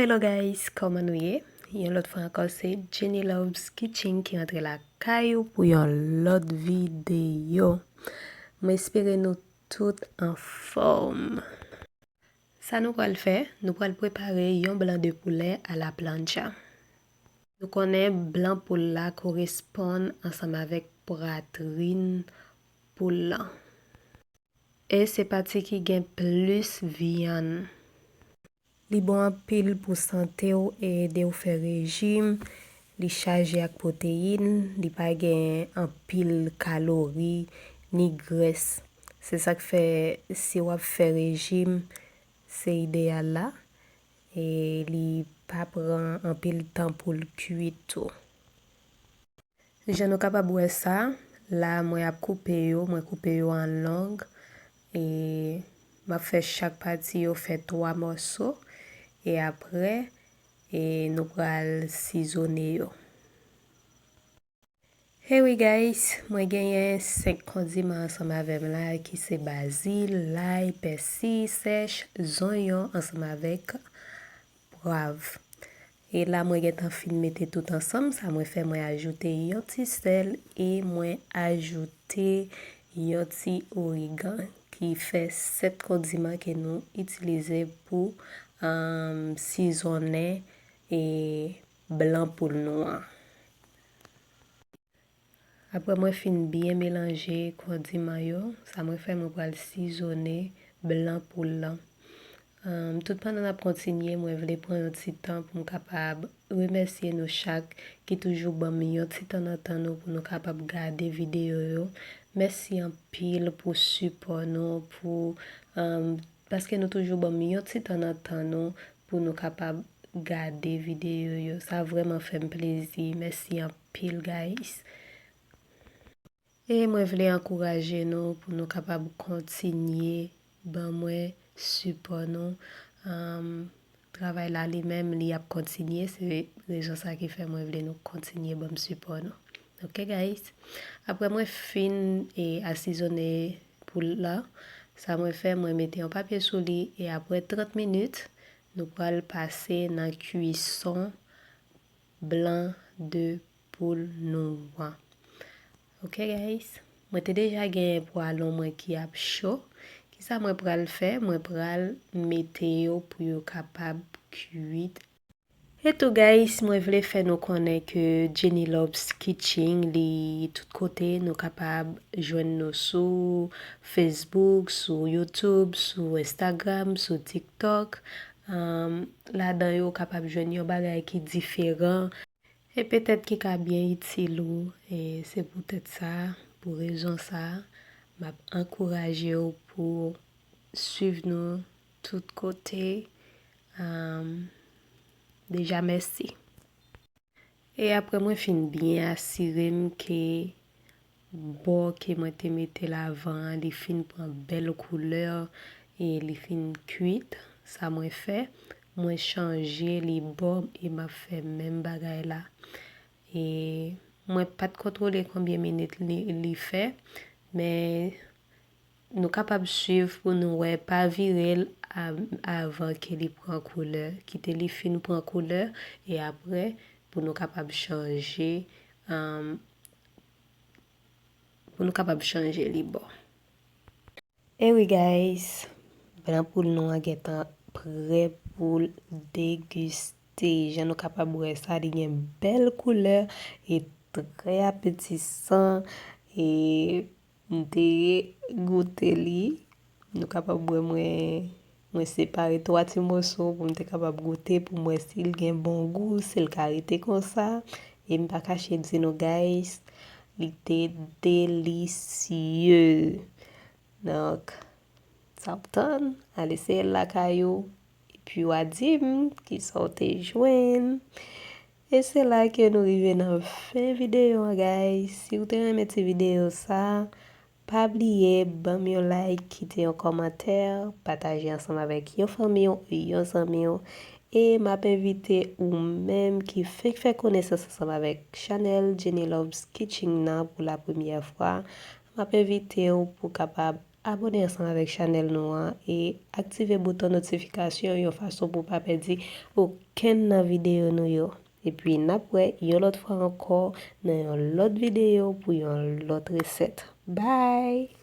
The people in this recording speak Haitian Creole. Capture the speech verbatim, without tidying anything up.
Hello guys, kòman nou ye? Yon lòt fwa ankò, se Jenny Loves Kitchen ki antre lakay ou pou yon lòt videyo. Mwen espere nou tout anfòm. Sa nou pral fè, nou pral prepare yon blan de poulè a la plancha. Nou konnen blan poul la koresponn ansanm avèk pwatrin poul lan. E se pati ki gen plis vyann. Li bon anpil pou sante w e ede w fè rejim. Li chaje ak pwoteyin, li pa gen anpil kalori ni grès. Se sa k fè si w ap fè rejim, se ideyal la. E li pa pran anpil tan pou l kuit tou. Jan nou kapab wè sa, la mwen ap koupe yo, mwen koupe yo an long. E m ap fè chak pati yo fè twa mòso. E apre, e nou pral sizone yo. Hey wi guys, mwen genyen senk kondiman ansanm avè m la ki se bazil, lay, pèsi sèch, zonyon ansanm avèk pwav. E la mwen gentan fin mete tout ansanm, sa mwen fè mwen ajoute yon ti sèl e mwen ajoute yon ti origan ki fè sèt kondiman ke nou itilize pou um, sizonnen e blan poul nou an. Apre mwen fin byen melanje kondiman yo, sa mwen fè mwen pral sizone blan poul lan. Um, tout pandan n ap kontinye, mwen vle pran yon ti tan pou m kapab remèsye nou chak ki toujou ban m yon ti tan nan tan nou pou nou kapab gade videyo yo. Mèsi anpil pou sipò nou, pou um, paske nou toujou ban m yon ti tan nan tan nou pou nou kapab gade videyo yo. Sa vrèman fè m plezi. Mèsi anpil, guys. E mwen vle ankouraje nou pou nou kapab kontinye ban mwen sipò nou. Um, travay la li menm, li ap kontinye. Se rezon sa ki fè mwen vle nou kontinye ban m sipò nou. Ok, guys? Apre mwen fin e asizone poul la, sa mwen fè, mwen mete yon papye sou li e apre trant minit, nou pral pase nan kwison blan de poul nou an. Ok, guys? Mwen te deja gen pwalon mwen ki ap cho. Kisa mwen pral fè? Mwen pral mete yo pou yo kapab kuit. E tou, guys, mwen vle fè nou konnen ke Jenny Loves Kitchen, li tout kote, nou kapab jwenn nou sou Facebook, sou YouTube, sou Instagram, sou TikTok. Um, ladan yo, ou kapab jwenn yon bagay ki diferan e petèt ki ka byen itil ou. E se poutèt sa, pou rezon sa, m ap ankouraje w pou swiv nou tout kote. Um, deja, mèsi. E apre mwen fin byen asire m ke bò ke mwen te mete l avan an, li fin pran bèl koulè e li fin kuit, sa mwen fè, mwen chanje li bò e m ap fè menm bagay la. E mwen pa t kontwole konbyen minit li, li fè, men nou kapab swiv pou nou wè, pa vire l a-, avan ke li pran koulè. Kite li fin pran koulè e apre pou nou kapab chanje, um, pou nou kapab chanje li bò. E wi, guys, blan poul nou an gentan prè pou l degiste. Jan nou kapab wè sa, li gen bèl koulè e trè apetisan. E m te goute li. Nou kapab wè mwen, mwen separe twa ti moso pou m te kapab goute, pou m wè si l gen bon gou, si l ka rete konsa. E m pa kache di nou, guys, li te delisye. Donk, sa w tann, al eseye l lakay ou, epi w a di m kisa w te jwenn. E se la ke nou rive nan fen videyo an, guys. Si w te renmen ti videyo sa, pa bliye ban m yon like, kite yon kòmantè, pataje ansanm avèk yon fanmi w, yon zanmi w. E m ap envite ou menm ki fenk fè konesans ansanm avèk chanèl Jenny Loves Kitchen nan pou la premyè fwa, m ap envite w pou w kapab abòne ansanm avèk chanèl nou an e aktive bouton notifikasyon yon fason pou w pa pèdi okenn nan videyo nou yo. Epi n ap wè yon lòt fwa ankò nan yon lòt videyo pou yon lòt resèt. Bye!